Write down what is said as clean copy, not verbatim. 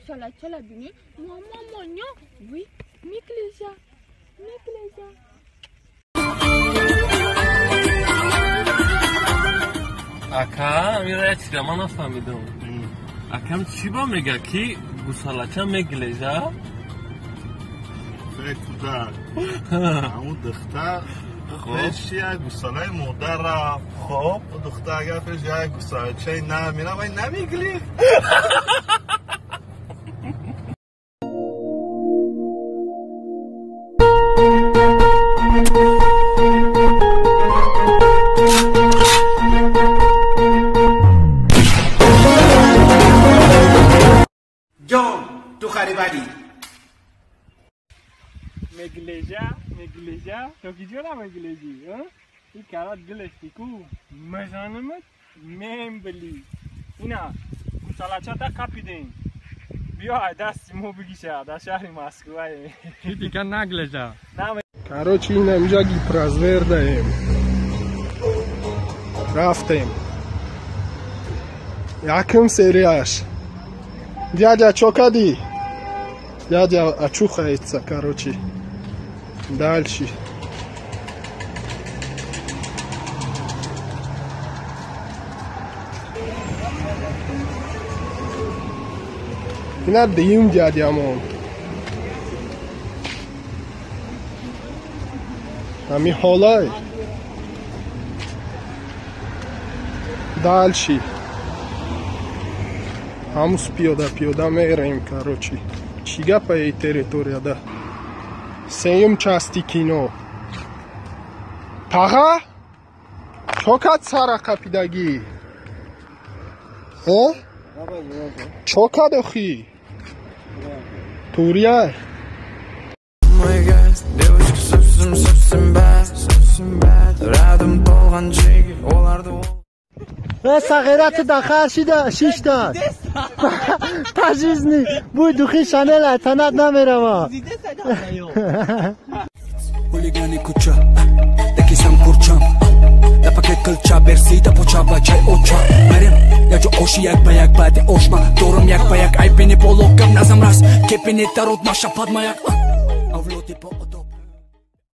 гусалачала бинӣ, мама-моня вуй меглеза, меглеза. Ака, амира чира ман нафаҳмидам. Акам чӣ ба мега ки гусалача меглеза? Кӯдак ҳамун духтар пеш як гусалаи модар рафт. Хоб, духтар агар пеш як гусалачаи намера, вай намеглехт. Ҷон, ту харибадӣ. Меглежа, меглежа, то киҷора меглежӣ, а? И карат гилехти ку, мезанамат, мембли. Ина, гусалачата қапидем. Биё ай дасти мо бигиша, дар шаҳри Москвае. Дигар наглежа. Короче, ина инҷа гипрозвердаем. Рафтем. Якум серияш. Дядя, чё кади? Дядя очухается, короче. Дальше. Ина дуюм дядямон. Ҳами ҳолай. Дальше. Ҳамус пиёда пиёда мерем, короче. Чӣ гапа эй территорияда? Сеюм части кино. Таға? Чо кад сара қапидагӣ? Э? Чо кад охӣ? Турия? Сағира ту дахар шида шишта. По жизни бӯй духи Шанел танат намерава. Хулигани куча, дакисам курчам, да пакет кълча, берси да почава чай оча. Мерем, яҷо оши як ба як баъди ошма, дорам як ба як айбини боло гап назам рас, кепини тарот наша падмаяк.